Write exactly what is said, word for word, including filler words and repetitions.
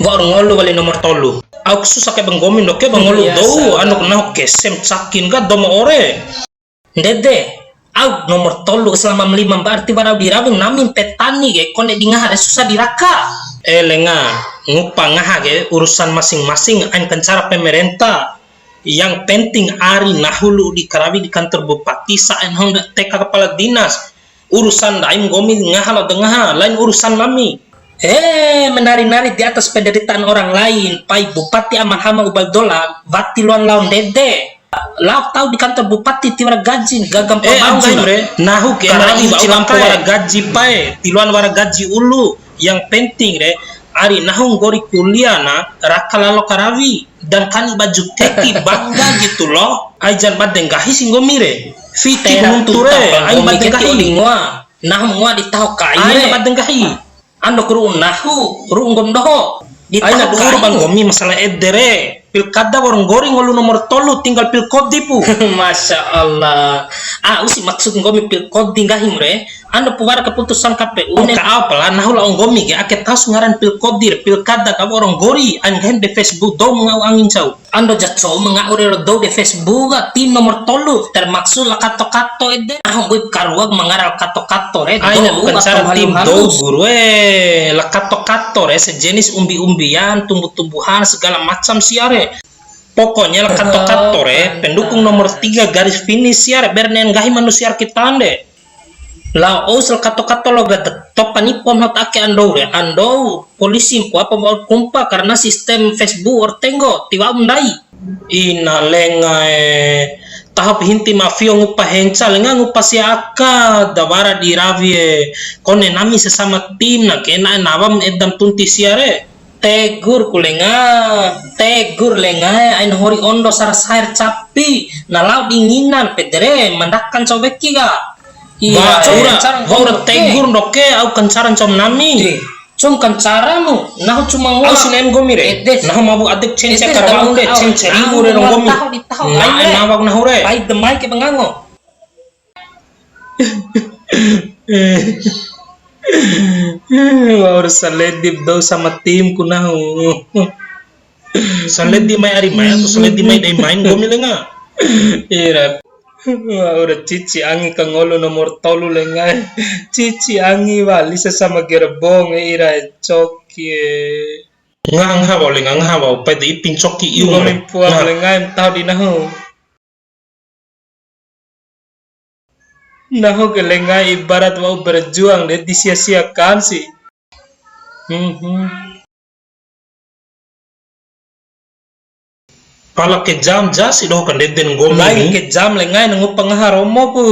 Wa'ur ngolu wali nomor tolu. Au ku susah kai ba nggomi ndoke ba ngolu dou, anu ku nahu kesem cakin ka domo ore. Ndede, au nomor tolu selama lima mba arti wara di rawi nami petani ke, kone di ngaha re susah di raka. Eh, lenga, ngupa ngaha ke urusan masing-masing, ain kancara pemerintah. Yang penting ari nahu lu'u di karawi di kantor bupati, sa'e nahu nda teka kepala dinas. Urusan ndaim nggomi ngaha lao da ngaha, lain urusan nami. Eh, menari-nari di atas penderitaan orang lain, pai Bupati Aman Hama Ubal Dola, wati loan lao ndede. Lao tau di kantor bupati tiwara gaji, gaga mpa baju. Eh, au nggahim re, nahu ke karawi wa'u wara gaji pae, tiloan wara gaji ulu. Yang penting re, ari nahu nggori kuliah na, raka lalo karawi, dan kani baju keki bangga gitu loh. Ai jan bade nggahi si nggomi re. Fiti ku nuntu re, ai bade nggahi. Nahu ngoa di taho kai re. Ai bade nggahi. Ando ku ru'u nahu, ru'u nggomi doho. Aina du'u ba nggomi masalah ede re. Pilkada wa'ur nggori ngolu nomor tolu, tinggal pilkodi pu. Masya Allah. Ah, usi maksud nggomi pilkodi nggahim re. Ando pu wara keputusan K P U ne. Ka apa lah, nahu lao nggomi ke, ake taho si ngaran pilkodi re, pilkada ka wa'ur nggori, ain nggahim de Facebook dou ma ngau angi ncau. Ando ja cou ma ngau re dou de Facebook ka, tim nomor tolu, termaksud la kato-kato ede. Ah, mbui karua ma ngara la kato-kato re, aina bukan cara tim dou guru e, la kato-kato re, sejenis umbi-umbian, tumbuh-tumbuhan, segala macam sia re. Pokoknya la kato-kato re, pendukung nomor tiga garis finish sia re, ber ne'e nggahi manusia kita nde. Lao ou sel kato-kato lo ga de topa nipo ma ta ake andou re, andou polisi mpo apa mau kumpa karena sistem Facebook wa'ur tenggo, tiwa'u ndai. Ina lenga e, tahop hinti ma fio ngupa henca lenga ngupa sia aka, da wara di rawi e, kone nami sesama tim na ke na'e nawam edam tunti sia re. Tegur ku lenga, tegur lenga e, ain hori ondo sara sair capi, na lao dinginan pede re, mandakan cau weki ka. Iya, wa'ura tegur ndoke, au kancara ncom nami. Cung kancaramu, nahu cuma ngoa. Au si ne'em nggomi re. Nahu mabu adek cence karawa ke, cence riwu re ro nggomi. Na'e nawak nahu re. Pai demai ke bengango. Wa'ur saledip dou sama tim ku nahu. Saledi mai ari mai atau saledi mai dei main nggomi lenga. Ira. Wa'ura cici angi ka ngolu nomor tolu lenga e. Cici angi wali sesama gerbong e ira e coki e. Ngaha ngaha wa'u lenga ngaha wa'u pai de ipi ncoki iu nggomi pua lenga e taho di nahu. Nahu ke lenga ibarat wa'u berjuang de disia-siakan si. Hmm, hmm. Pala kejam ja si doho kandeden nggomi. Lain kejam lenga e na ngupa ngaha romo ku.